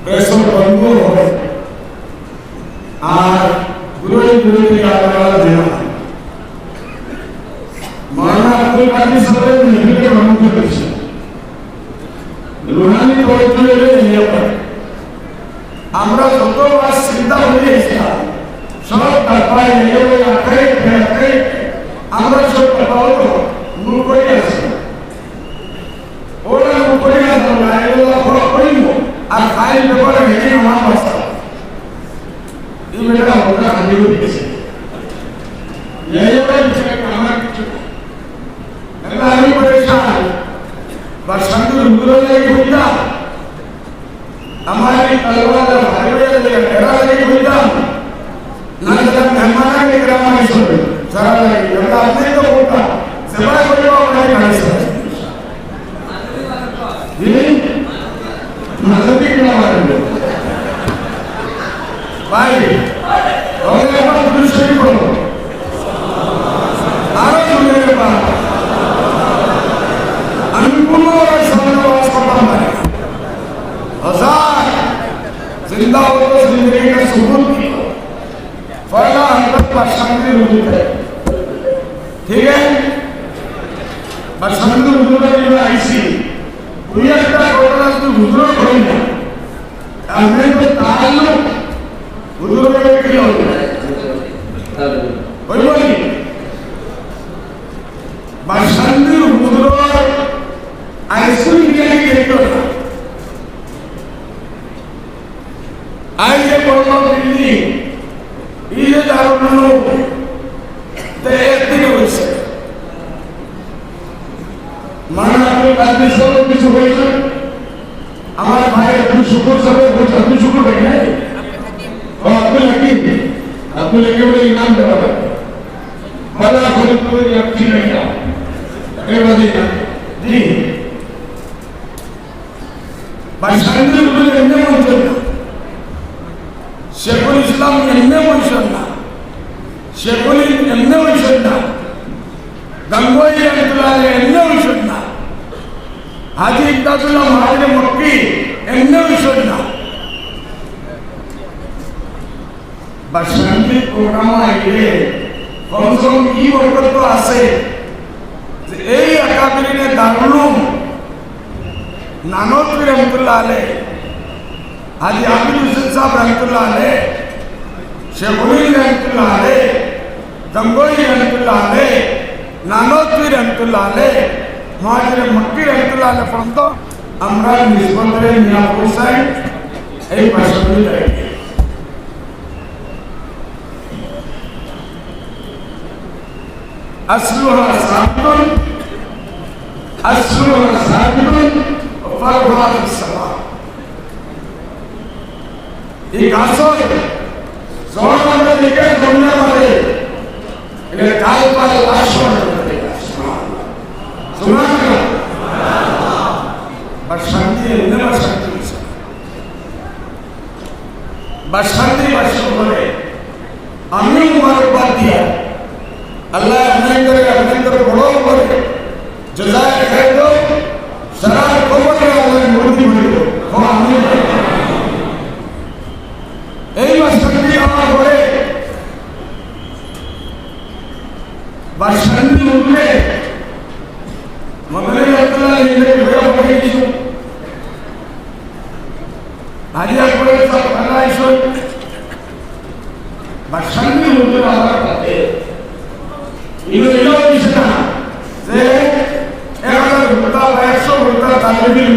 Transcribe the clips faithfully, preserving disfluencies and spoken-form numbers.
প্রেসর বন্ধ হয়, আর দূরে দূরে থেকে আলাদা আলাদা দেনা হয়। মৌলানা আব্দুল কাদির সাহেব মেহফিলে ভ্রমণ করেছেন, রুহানি তওয়াজ্জুহ এলে নিয়ে পড়ে। আমরা যতবার চিন্তা করি ইসলাম, সব তারপরে নিয়ে ওই আখেরে, আখেরে, আমরা সব তারপরে মূল করে আসি। ওরা উপরে আসবো না, এগুলো বড় করিব। আর ফাইল ব্যাপারে হেঁটে আমার বাস্তা। এই বেটা ওটা খালি হয়ে গেছে। এই ব্যাপারে আমার কিছু না। এগুলো আমি পরেশান। বা শান্তি উদ্রোহ লাগে বুঝলাম। আমার এই তলোয়ার আর ভাই ভাই লাগে, এরা লাগে বুঝলাম। না, যারা মেহমান আগে গ্রাম আগে শুনবে, যারা লাগে, আমরা আপনি তো বলতাম, সেবা করবো, আমরা এখানে শুনবে। জি? মাথাতে কিনা মারবে? ভাই, তাহলে একবার দুরূদ শরীফ পড়ো। আরো জোরে রে বাবা। আমি পুনরায় সামনে আওয়াজ করতাম পারি না। হাজার জিন্দা হতো জিন্দগি কা সুবুত দিও। পয়লা হযরত বাদশাহ আমির হুজুর। ঠিক আছে? বাদশাহ আমির হুজুর আমি আইছি। দুই একটা ঘটনা শুধু হুজুরও কই না। আমি তো তাআল্লুক হুজুরের কি হবে? হইব নি? বাদশাহ আমির হুজুর আইসক্রিম বিরিয়ানি খেতে না। আই যে বড় বিল্ডিং, এই যে দারুল উলুম, এটা একদিনে হয়েছে। মৌলানা আব্দুল কাদির সাহেব কিছু হয়েছে, আমার ভাই আব্দুল শুকুর সাহেব বলছে, আব্দুল শুকুর ভাই নাই? ও আব্দুল হাকিম, আব্দুল হাকিম বলে ইনাম দেওয়া হয়। বালা ফরিদপুর ইয়াকফি নাইয়া। এর বাদে না। জি। বাদশাহ আমির হুজুর এমনে বলছেন না। শেখুল ইসলাম এমনে বলছেন না। শেখুল এমনে বলছেন না। গঙ্গোহী রহমতুল্লাহ আলাইহি এমনে বলছেন না। হাজী ইমদাদুল্লাহ মুহাজিরে মক্কি এমনে বলছেন না। বাদশাহ আমির প্রোগ্রাম আইলে কমসে কম ই বরকত তো আছে যে এই আকাবিরিনে দারুল উলুম নানতবী রহমতুল্লাহ আলাইহি, হাজী আমির হোসেন সাহেব রহমতুল্লাহ আলাইহি, শেখুল ইসলাম রহমতুল্লাহ আলাইহি, গঙ্গোহী রহমতুল্লাহ আলাইহি, নানতবী রহমতুল্লাহ আলাইহি, মুহাজিরে মক্কি রহমতুল্লাহ আলাইহি পর্যন্ত আমরা নিসবত করে মিয়া হুসাইন এই পাঁচশো টাকা। أصلها ثابت، أصلها ثابت وفرعها في السماء। এই গাছর জড় আমরা দেখি জমিনে মারে, এটা ডাল পাল লাশ মারে। সুবহানাল্লাহ। আর শান্তি, এমনি আমার শান্তি হয়েছে। বাদশাহ আমির বাদশাহ করে, আমিও মুবারকবাদ দিয়া, আল্লাহ আপনার করে, আপনার করে বড় করে, জাযায়ে খায়ের দাও, সারা কবরে আল্লাহ মুরতি ভরে দাও। ও আমিন। এই বাদশাহ আমির আমার ঘরে বাদশাহ আমির উঠলে, মদনী আব্দুল্লাহ নিজে ঘরে বসে কিছু হাজি আকবরের সব খেলা আইসন, বাদশাহ আমির হুজুর আমার কাছে। ইনো ইনো দিছে না যে এক হাজার ঘন্টা বা একশো ঘন্টা তালিবিল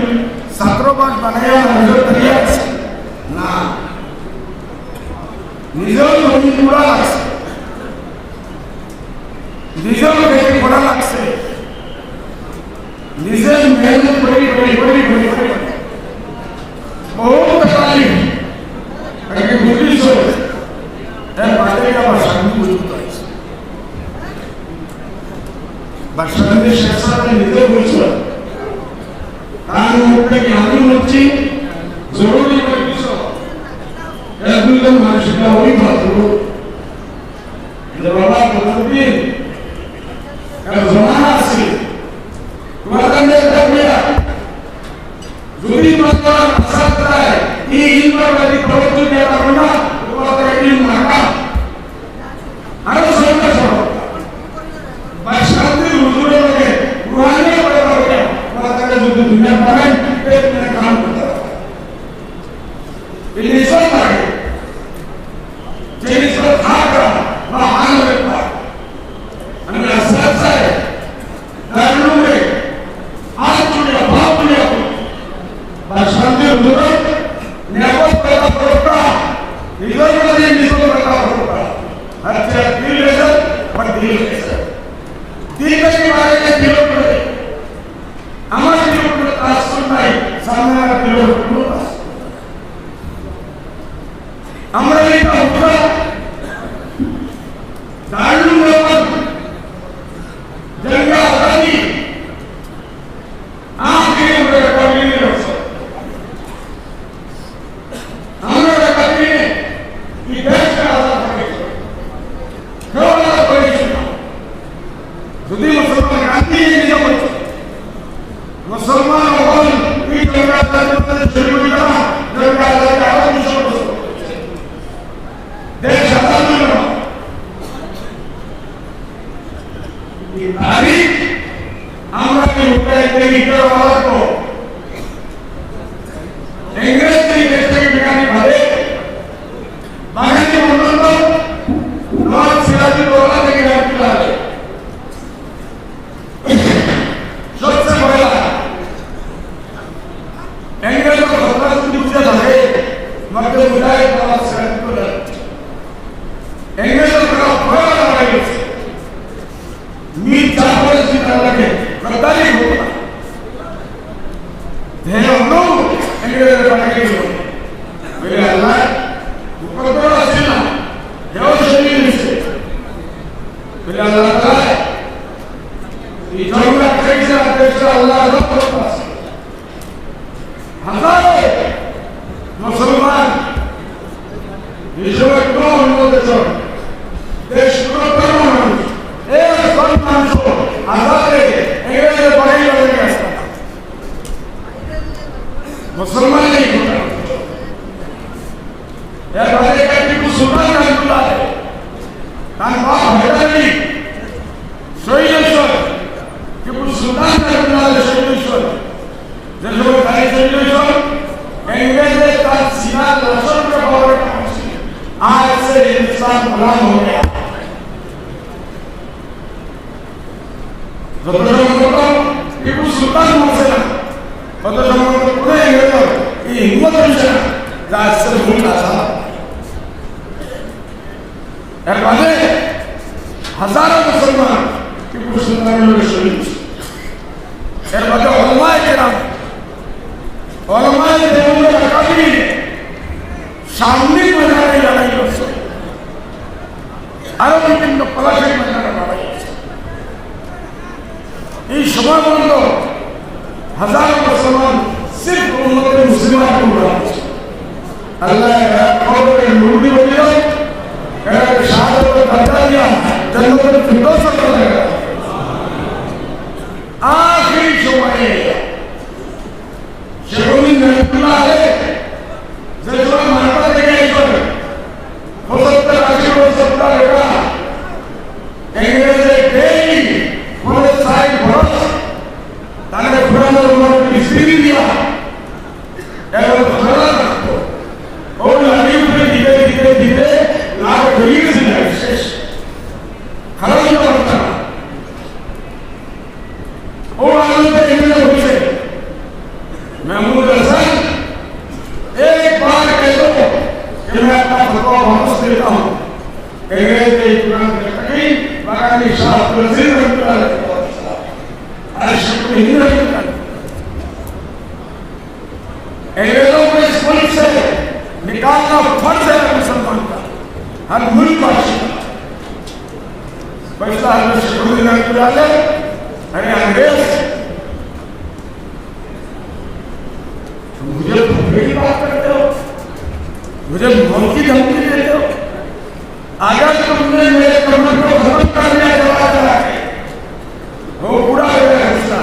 ছাত্র পাঠ বানাইয়া নিজের তৈরি আছে না, নিজেও নবী পুরা লাগছে, নিজেও বেশি পড়া লাগছে। নিজে মেহনত করি, করি, করি, করি, করি। বহুত তাকালিফ। আগে বুঝিস, এর বাদে আবার শান্তি বুঝতে পারছি। বাদশাহ আমির শেখ সাহেব নিজে বলছিল, তার মুখ থেকে আমি হচ্ছি জরুরি কয়েক বিষয়। এক দুইজন মানুষ এটা ওই ভালো। যে বাবা, কতদিন একটা জমানা আছে, তোমার কাছে একটা মেয়ে, যদি তোমার আশা করায়, এই পয়দা ফরক, নিজর মধ্যে নিজর পয়দা ফরক। আচ্ছা, দিল রেজাল্ট, আমার দিল রেজাল্ট। দিল থেকে মারা গেছে দিল করে। আমার দিল কোনো তাসুর নাই, সামনে আমার দিল কোনো তাসুর নাই। আমরা এটা উঠা দারুল মোহাম্মদ জঙ্গে আজাদি আখেরি আমরা একটা কমিউনিটি আছে। আমরা একটা কমিউনিটি এই দেশটা আজাদ হয়ে গেছে। কেউ আজাদ হয়ে গেছে না। যদি মুসলমান গান্ধী এই নিজে বলছে, মুসলমান হল এই জঙ্গে আজাদি মধ্যে শরীর হইল না, জঙ্গে আজাদি আরো দুশো বছর। দেশ আজাদ হইল না। এই তারিখ আমরা কি উঠাইতে নিতে পারবো? ইংরেজ এই দেশ থেকে বিজ্ঞানী ভাবে বাঙালি মন্ডল নওয়াব সিরাজউদ্দৌলা থেকে রাখতে পারে। সবচেয়ে পয়লা ইংরেজর কথা যদি বুঝে থাকে, মধ্যে মুজাহিদ নওয়াব সিরাজউদ্দৌলা। ইংরেজর কথা পয়লা লাগাই গেছে। মীর জাফর সিদ্দিক আল্লাহকে গদ্দারি করতো না। হে অন্য ইংরেজের বাড়ি গেল। বলে, "আল্লাহ, মুকদ্দর আছে না, দেওয়া শরীর হয়েছে।" বলে, "আল্লাহ তাআলা, এই জঙ্গল খাইছে না, দেশটা আল্লাহর রহমত আছে।" হাজারো মুসলমান হিসেবে কোনো অন্য দেশ, দেশ কোনো ধর্ম মানুষ, একজন মানুষ আজাদে ইংরেজের বাড়ি বাড়ি আসতে মুসলমান নেই। এর বাদে একটা টিপু সুলতান রহমতুল্লাহ আলাইহি, তার বাপ হায়দার আলী শহীদ হয়েছেন, টিপু সুলতান রহমতুল্লাহ আলাইহি শহীদ হয়েছেন। যে সময় তারিখ শহীদ হয়েছেন, ইংরেজে তার সিনার লাশর উপরে খবর পাঠিয়েছিল, "आज से हिंदुस्तान गुलाम हो गया।" যত সম্ভবত টিপু সুলতান মরছে না, তত সম্ভবত পুরো ইংরেজর এই হিম্মত হয়েছে না, যে আজকের ভূমি আজাদ। এর বাদে হাজারো মুসলমান টিপু সুলতানের লগে শহীদ হয়েছে। এর বাদে ওলামায়ে কেরাম, ওলামায়ে দেওবন্দ আকাবির সামনে ময়দানে লড়াই করছে। আরো বিভিন্ন পলাশির ময়দানে লড়াই হয়েছে। এই সময় পর্যন্ত হাজার মুসলমান সির্ফ উম্মতে মুসলিমার উপর লড়াই হয়েছে। আল্লাহ এরা কবরের মুরব্বি বলিল, এরা শাহাদতের দরজা দিয়া জান্নাতুল ফিরদৌস আল্লাহ। আখেরি সময়ে শেখ মুবিন রহমতুল্লাহ আলাইহি যে সময় মালটা থেকে আইসেন, পঁচাত্তর আশি বছর তার এটা, ইংরেজে ডেইলি পনেরো ষাট বরস তাকে ঘোরানোর মতো বিস্তৃতি দিয়া এখন ধরা রাখতো। ও লাঠি উপরে দিতে দিতে দিতে লাখ হয়ে গেছে, শেষ। খারাপ হইতে পারত না। ও আনন্দে এমএলএ হয়েছে। महमूद हसन एक बार कह दो कि मैं अपना फतवा वापस लेता हूँ। अंग्रेज ने इतमान करता कि मकानी शाह अब्दुल अजीज रहमतुल्लाह अलैह, अशरफ हिंद रहमतुल्लाह अलैह। अंग्रेजों को इस मुल्क से निकालना फर्ज है मुसलमान का, हर मुल्क वासी का। फैसला हजरत शेख मुबीन रहमतुल्लाह अलैह, अरे अंग्रेज, तुम मुझे धमकी की बात करते हो, मुझे मौत की धमकी देते हो। अगर तुमने मेरे कमर को खत्म कर दिया जला जला के, वो पूरा हो गया हिस्सा।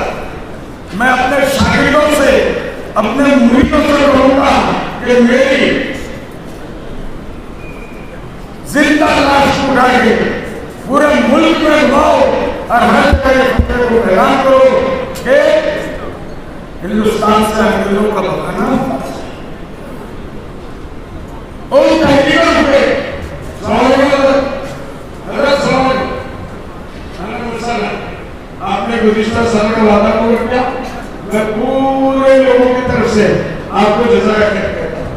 मैं अपने शागिर्दों से, अपने मुरीदों से कहूंगा कि मेरी जिंदा लाश को उठा के पूरे मुल्क में घुमाओ और हर जगह ये खतरे को ऐलान करो कि हिंदुस्तान से अंग्रेजों का भगाना। उन तहरीरों पे सवाल, हजरत सवाल, आपने गुज़िश्ता साल का वादा पूरा किया, मैं पूरे लोगों की तरफ से आपको जज़ाए खैर कहता हूँ।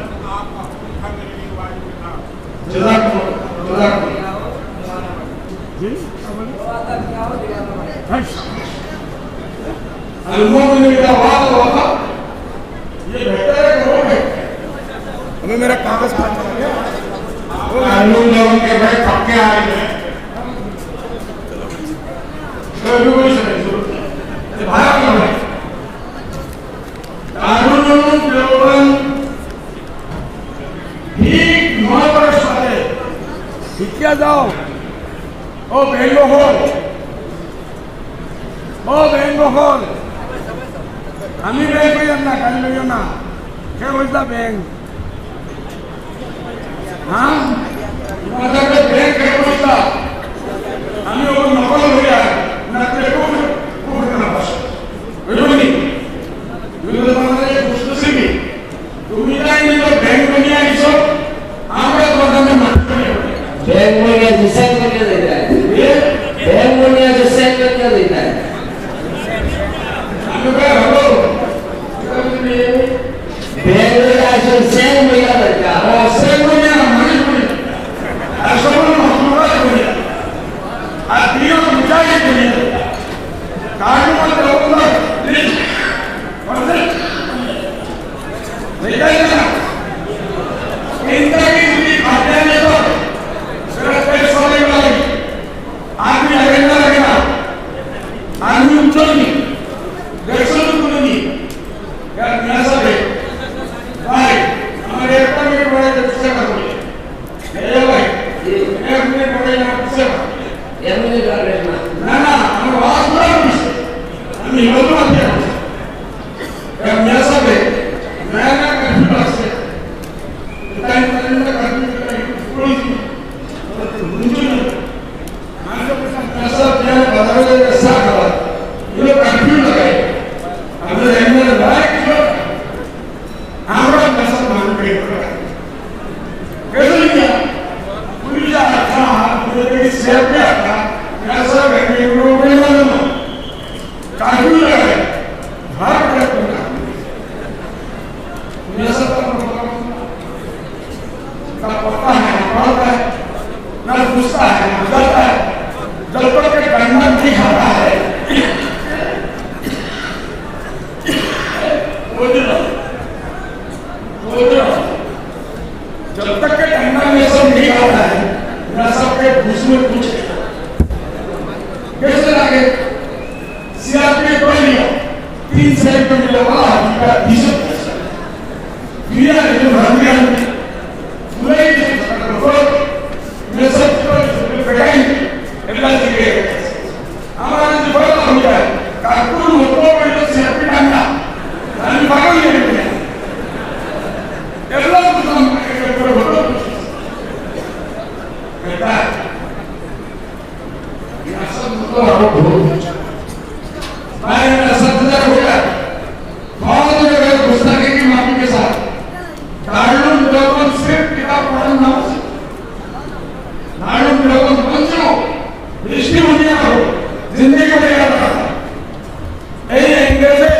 मेरा कागज पास। कानून लोगों के भाई पक्के आए हैं। तो भी कोई समझ नहीं। भाई कौन है? কারণ জনগণ ঠিক নয় বছর সাথে শিক্ষা দাও। ও বেঙ্গল, ও বেঙ্গল, আমি ব্যাংক হইলাম না, কাল হইও না। সে বুঝলা ব্যাংক। হ্যাঁ? তোমাদের ব্যাংক হয়ে বুঝলা। আমি ওর নকল হইয়া না, তুই কুকুর, কুকুর না বাস। বুঝলি? বুঝলি? তোমাদের বুঝতেছি কি? তুমি তাই নিল ব্যাংক নিয়ে আইছো, আমরা তোমাদের মারতে হবে। ব্যাংক নিয়ে আইছো, স্যার নিয়ে যাইতে হয়। এ? ব্যাংক নিয়ে আইছো, স্যার নিয়ে যাইতে হয়। আমি ভাই হলো। ব্যাংক নিয়ে আইছো, স্যার নিয়ে যাইতে হয়। ও, স্যার নিয়ে না, মানুষ নিয়ে। আর সব হলো মহাত্মা গান্ধী নিয়ে। আর প্রিয় মুজাহিদ নিয়ে। কার মধ্যে অন্য জিনিস। বুঝলেন? বুঝলেন না? চিন্তা কি যদি ভাবতে হবে তো, সেটা শেষ হবে না। আমি এজেন্ডা লাগে না। আমি উত্তর দিই। দেখছো তো তুমি? ইয়ার মিয়া সাহেব, ভাই, আমার একটা মিনিট পরে দেখতে চেষ্টা করি। এ ভাই, এক মিনিট পরে না দেখতে চেষ্টা করি। এক মিনিট আর না। না, না, আমার আওয়াজ পুরা হচ্ছে। আমি হিমালয় মাঝে আছি। এক মিয়া সাহেব, না, না, কার্ফিউ আছে। তাই বলেন না, কার্ফিউ, কার্ফিউ, কার্ফিউ। আমরা পেশাব বিয়ানে বাজারে যাই চা খাবার, এগুলো কার্ফিউ লাগাই। আমরা জানি না, ভাই, কি করে? আমরা পেশাব মানুষ বের করে। গেছিল কি? পুলিশ আর থানা, পুলিশ থেকে সেফ রাখা, পেশাব এগুলো বের করে না। কার্ফিউ লাগাই। ভাগ করে না। পেশাব না পড়তা হ্যায়, না পড়তা হ্যায়, না বুঝতা হ্যায়, না বুঝাতা হ্যায়, জব তক কে ডান্ডা নেই খাতা হ্যায়। বুঝলো? বুঝলো? जब तक के डंडा में सब नहीं आता है, ना सबके घुस में कुछ है। कैसे लगे? सीआरपीएफ कर लिया, तीन साल में मिला वाला हकीकत बीस। दुनिया के जो हथियार में, पूरे जो ये सब बेटाई, इतना चीजें। আমার যদি বড় হয়ে যায়, কাকুর মতো বললে সে আপনি ডান্ডা। আমি পাগল হয়ে গেছি। এগুলো বুঝলাম, এটা বড় হলো। এটা, এই আসল মতো আরো ভুল। ভাই, আমরা সাথে যারা হয়ে যায়, बहुत जगह गुस्ताखी की माफी के साथ। दारुल उलूम देवबंद सिर्फ किताब पढ़न ना हो। दारुल उलूम देवबंद बन जाओ, हिस्ट्री बन जाओ, जिंदगी को याद रखो। এই ইংরেজে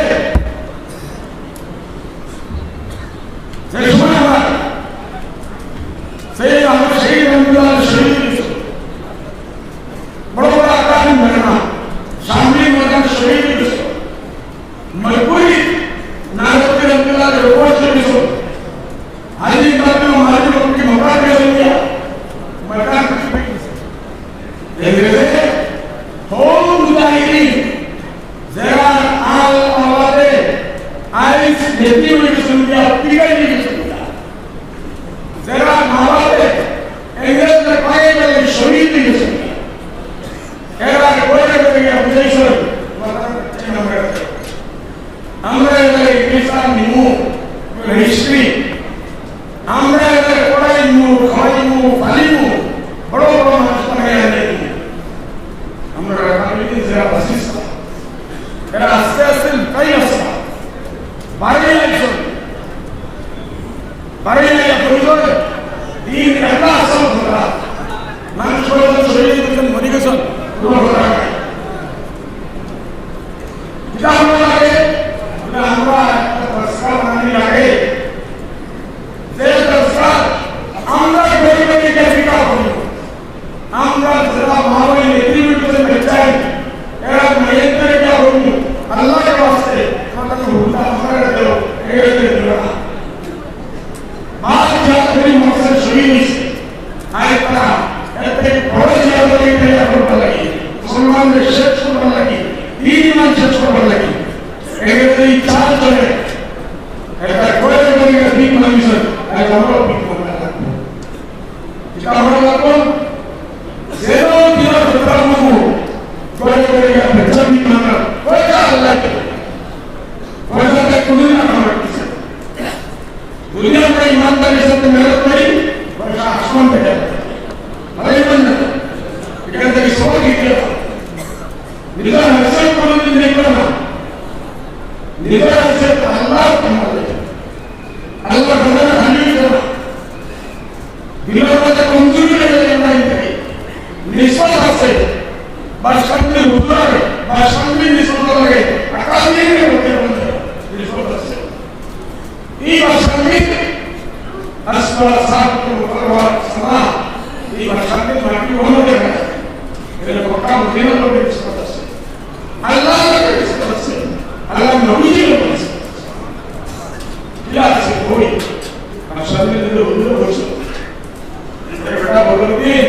যে সময় আমার সেই আমার সেই রহমতুল্লাহ শহীদ হয়েছে। বড় বড় আকাম ময়দান, শামলি ময়দান শহীদ হয়েছে। মজবুরি নারদ রহমতুল্লাহ রহমত শহীদ হয়েছে। হাজি ইব্রাহিম মালিক কি মক্কা গেছে গিয়া ময়দান শহীদ হয়েছে। ইংরেজে হৌ মুজাহিদিন যারা আল আওয়াদে আইস ভেতি হয়ে গেছেন গিয়া, পিকাই হয়ে গেছেন গিয়া। যারা মাওলাতে ইংরেজদের পায়ে পায়ে শহীদ হয়ে গেছেন গিয়া। এরা বইটা করে গিয়া বুঝাইছে, আমরা এদের ইতিহাস নিমু, হিস্ট্রি, আমরা এদের পড়াইমু, খাওয়াইমু, পালিমু, বড় বড় মানুষ বানাইয়া আনি। আমরা রাখাল যে বাসিস, এরা আস্তে আস্তে লুকাই আসা, বাড়ি আইসো, বাড়ি আইয়া পরিবার দিন একটা আসল ঘটনা, মানুষ বড় শহীদ হয়েছেন, মরে গেছেন, কোনো ঘটনা নাই। এটা আমরা লাগে, এটা আমরা একটা দরকার মানে লাগে। যে দরকার আমরা গরিবের এটা বিকাশ করি। আমরা যারা মা-বইন এতিম হয়ে গেছেন, বেচারি, এরা মেয়েদের এটা বলবো, আল্লাহর ওয়াস্তে, তোমাদের হুকুমটা আমরা দেবো, এগুলো দেবো না। বাদ মাসে শহীদ হইছে। আর তারা এর থেকে বড় জিহাদ হলো ইটালিয়া করবার লাগি, মুসলমানদের শেষ করবার লাগি, দিন ইমান শেষ করবার লাগি। এখানে যদি চাল চলে, একটা করে যদি দিন মানুষের, একটা বড় দিন মানা লাগবে। এটা আমরা লাগবো, যেন দিনের সরকার মতো করে করে গিয়ে একটা দিন মানা, ওইটা আল্লাহ, ওইটা কোনদিন আমরা কিছু যদি আমরা ইমানদারির সাথে মেহনত করি, পয়সা আসমান থেকে আসবে। আরে ইমানদার, এখান থেকে সবাই দিতে হবে। নিজের হাসিল কোনোদিন দেখবে না। নিজের হাসিল আল্লাহ তোমার দেবে। আল্লাহ খাজানা খালি হয়ে যাবে। দিলের মধ্যে কমজোরি হয়ে যাবে, আমরা এই থেকে। নিসবত আছে, বা শান্তির হুজুর, বা শান্তির নিসবত লাগে, আকাশ দিয়ে নিয়ে বলতে বলতে নিসবত আছে। এই ভাষাবিদ আসফালা সাত মুকাররবাত সামা, এই ভাষাবিদ মাটি অন্য জায়গায় আছে। এটা মক্কা মদিনার লোকের নিসবত আছে, আল্লাহর লোকের নিসবত আছে, আল্লাহর নবীজির লোকের নিসবত আছে। কি আছে বই? ভাষাবিদ যদি হুজুর বলছে, এটা বদল দিন।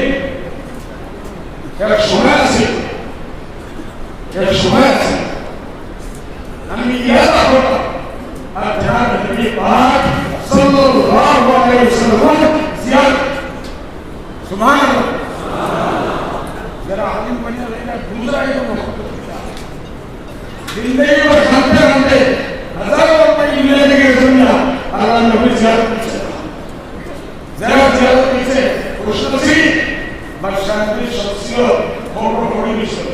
এক সময় আছে, এক সময় আছে, আমি ইয়াদা করতাম, আর যার নবী পাক সাল্লাল্লাহু আলাইহি ওয়াসাল্লাম জিয়ারত। সুবহানাল্লাহ। যারা আলিম বনিয়া রইলা, বুঝা এই জিন্দেগি ভর কানতে কানতে হাজারো লোক এই দুনিয়া থেকে গেছেন না, আল্লাহর নবী জিয়ারত করছে। যারা জিয়ারত করছে, খুশনসিব, বাদশাহ নবীর শখসিয়ত, খবর খবর বিষয়।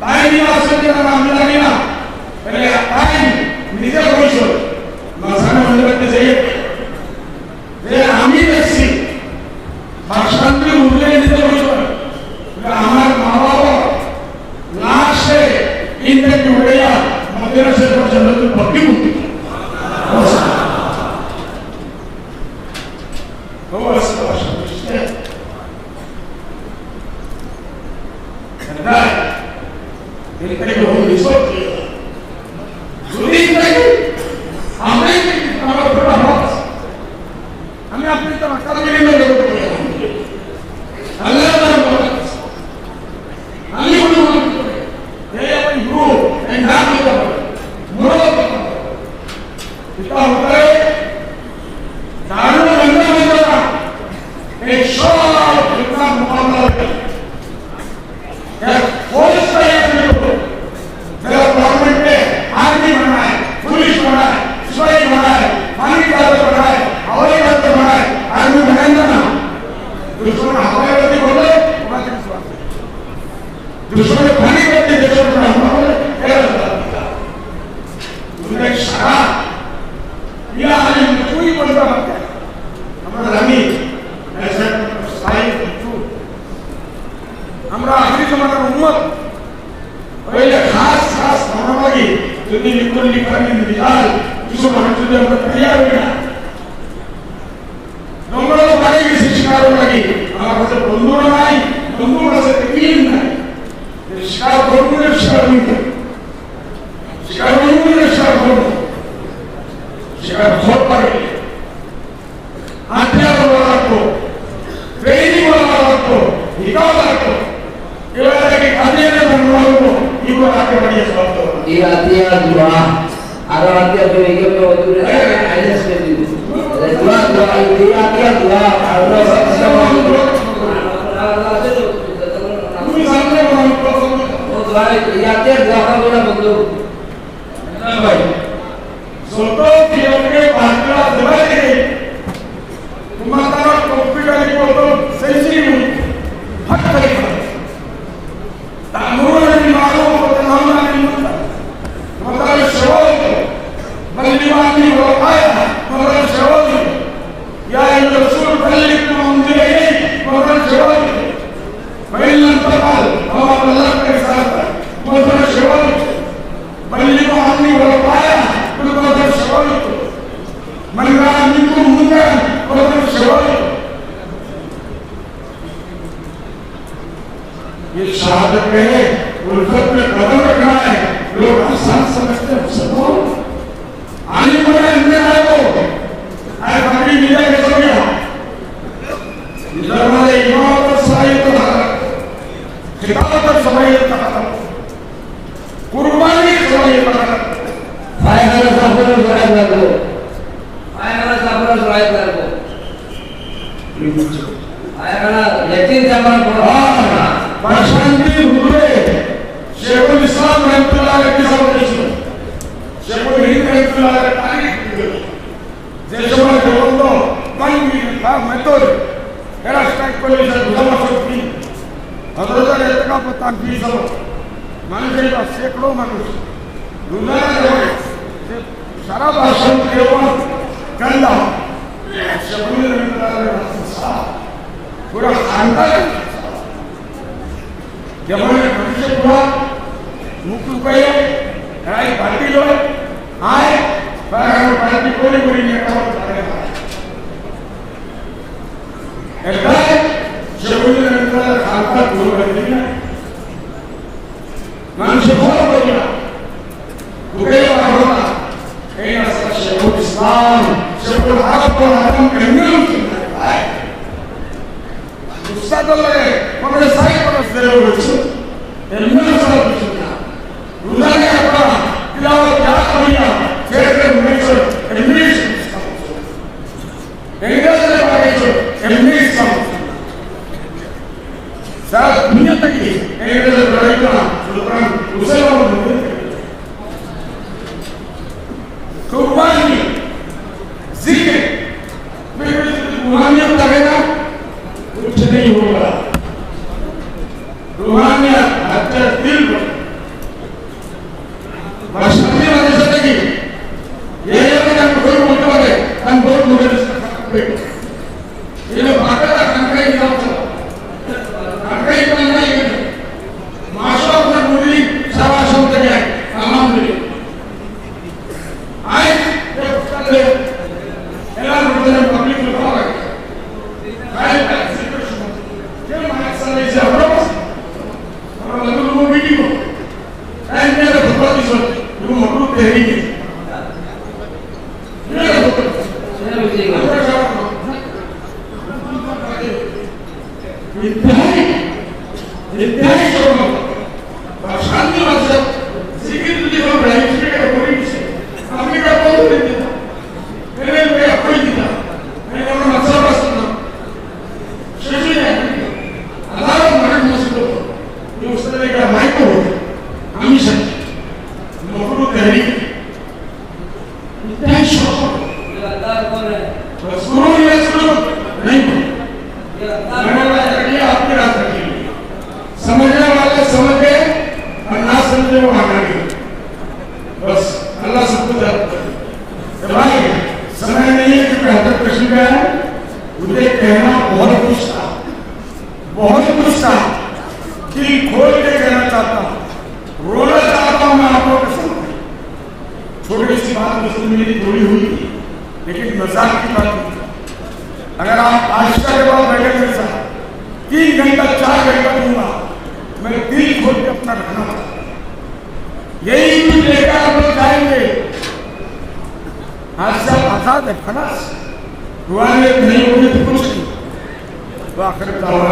তাই নিয়ে আসলে যারা আমি জানি না, তাহলে তাই নিজে কইছো, মাঝখানে মনে রাখতে চাই যে আমি দেখছি, বাদশাহ নবীর উল্লেখ নিজে কইছো, যে আমার মা বাবা লাশে ইন্টারভিউ হইয়া মাদ্রাসা পর্যন্ত ভর্তি করতে। আমি আপনি তো মাথা দিয়ে নিয়ে যাবো। আল্লাহ তাআলা বলেন, আমি কোনো মনে করি, এই আমার গুরু, এই নাম নিতে হবে, মনোভাব করতে হবে। এটা হতে দারুণ নিন্দা হয়ে যাবে। এই সব ফিতনা মোকাবেলা করে এক ফৌজ তৈরি করতে হবে। যারা গভর্নমেন্টে আর্মি বানায়, পুলিশ বানায়, সিপাহি বানায়, পানি বাহিনী বানায়, হাওয়াই বাহিনী বানায়, আর্মি বানায় না, না। দুশমন হাওয়াই বাহিনী বলে, ওরা কিছু আছে। দুশমন পানি বাহিনী দেশের উপরে হামলা করে, এরা জবাব দিতে হবে। দুনিয়ার সারা ইয়া আলিম তুই বলতে পারতে। আমরা জানি, এসব সাইড কিছু। আমরা আখেরি জমানার উম্মত। ওই যে খাস খাস মারামারি, যদি লিকুল লিখানি মিলাল, কিছু মানুষ যদি আমরা তৈয়ার হই না, জঙ্গল তো বাড়ি গেছে শিকার লাগি, আমার কাছে বন্ধুরা নাই, বন্ধুর কাছে তীর নাই। শিকার করবো না, শিকার নিতে। শিকার করবো না, শিকার করবো। শিকার খোর পারে। হাতিয়ার বলা লাগতো, ট্রেনিং বলা লাগতো, হিকাও লাগতো। এবার তাকে কাঁদিয়ে দেবেন, বলা হলো, কি করে আগে বাড়িয়ে সমাপ্ত হবে? এই হাতিয়ার দোয়া, আরো হাতিয়ার দোয়া, এই জন্য হুজুরে আইলেস করে দিন। দোয়া, দোয়া, এই হাতিয়ার দোয়া, আর দোয়া, তুমি জানলে মনে হয়, ও দোয়া, এই হাতিয়ার দোয়া, বন্ধু। না ভাই, যত বিএমকে বাংলা দেওয়া নেই, তোমার তারা কম্পিউটারে কত সেন্সিটিভ হচ্ছে। ভাগ করে খাবে। تأمرون بالمعروف وتنهون عن المنكر. তোমার তারা সেবা হতো। بلغوا عني ولو آية. তোমার তারা সেবা হতো। يا أيها الرسول بلغ ما أنزل إليك. তোমার তারা সেবা হতো। فإن لم تفعل فما بلغت رسالته. তোমার তারা সেবা হতো। بلغوا عني ولو آية. তোমার তারা সেবা হতো। من رأى منكم منكرا فليغيره بيده. یہ شہادت کہے، الفت میں قدم رکھنا ہے، لوگ آسان سمجھتے ہیں، سب بولو۔ علی بڑا اندر آئے وہ، اے بکری ملے گا تو کیا؟ আয় না, লেট্রিন যাবার পর। হ্যাঁ, বাসন্তী হুজুরে শেখুল ইসলাম রহমতুল্লাহ আলাইহি কিতাব লিখেছেন। শেখুল হিন্দ রহমতুল্লাহ আলাইহি তারিখ লিখেছেন। যে সময় দেওবন্দ ভাঙ্গি, তার মেতর, এরা স্ট্রাইক করলে সে বুঝানো শক্তি। হজরতের এতেকাফ ও তানফিজ হলো। মানুষের বা সেকড়ো মানুষ। রোজা যখন সে সারা বাসন্তী দেওবন্দ কান্দা। শেখুল হিন্দ রহমতুল্লাহ আলাইহি পুরা খানদান যেমন মানুষের পুরা মুখ লুকাইয়া রাই বাটি লয়, আয়, বাটি করে করে নিয়ে খাওয়া যায়। এটাই শেখুল হিন্দ রহমতুল্লাহ আলাইহি খানদান পুরো হয়ে গেল। মানুষের বড় করি না, বুকে পারবো না। এই রাস্তা শেখুল ইসলাম, শেখুল আরব কোন আদম কেমনে হচ্ছেন? উস্তাদ লাগে, মানে সাই করে জেলে রয়েছে। এমনি সারা কিছু না। রোজাকে আপনারা তিলাওয়াত যা করিয়া, শেখের মেসর এমনি ইংরেজদের বাড়িতে এমনি ইসলাম। সারা দুনিয়া থেকে ইংরেজের লড়াই করা, সুতরাং মুসলমান হতে। কুরবানি, জিকির, রুহানিয়ত থাকে না, कुछ नहीं होगा। রুহানিয়ত, হাতে দিল। বাসন্তী মাদ্রাসা থেকে এই এলাকায় আমি ভুল বলতে পারে, আমি ভুল বলে দিচ্ছি। এটা বাংলা খানকাই নিজাম ছিল। খানকাই তো নাই এখানে। মাসও আপনার মুরব্বি সারা আসন থেকে এক, আলহামদুলিল্লাহ। আজ এলান করতে পাবলিক লোক হবে। আজ যে মাদ্রাসা রয়েছে আমরা, আমরা লোক মিটিং করবো। ইন্তেহাই, ইন্তেহাই শরম। শান্তি আছে, জিকির যদি কোনো ব্রাইট করে দিছে, আপনি এটা বন্ধ করে দিন। এনে মেয়ে হয়ে দিতা। এনে আমরা মাদ্রাসা পাস করলাম। শেষ হয়ে যায়। আল্লাহ মারের মসজিদ। এই উস্তাদের একটা মাইক করবো। আমি সাথে। মকরু তেহরিক। ইন্তেহাই শরম। बस गुरु ये सुनो, नहीं। मैंने कहा, "ये आपके रास्ते के लिए।" समझने वाले समझ गए और ना समझे वो आना नहीं। बस, अल्लाह सबको जानता है। तो भाई, समय नहीं है कि बेहतर कशी का है, मुझे कहना बहुत कुछ था, बहुत कुछ था, दिल खोल के कहना चाहता हूँ, रोना चाहता हूँ मैं आप लोगों के सामने। छोटी सी बात उसमें मेरी थोड़ी हुई थी, लेकिन मजाक की बात नहीं। अगर आप आयशा के पास बैठे मेरे साथ, तीन घंटा, चार घंटा दूंगा, मैं दिल खोल के अपना रखना चाहता हूँ। यही कुछ लेकर आप लोग जाएंगे। आज से आप आजाद है, खलास। दुआ में नहीं होगी तो कुछ नहीं। तो आखिर दावा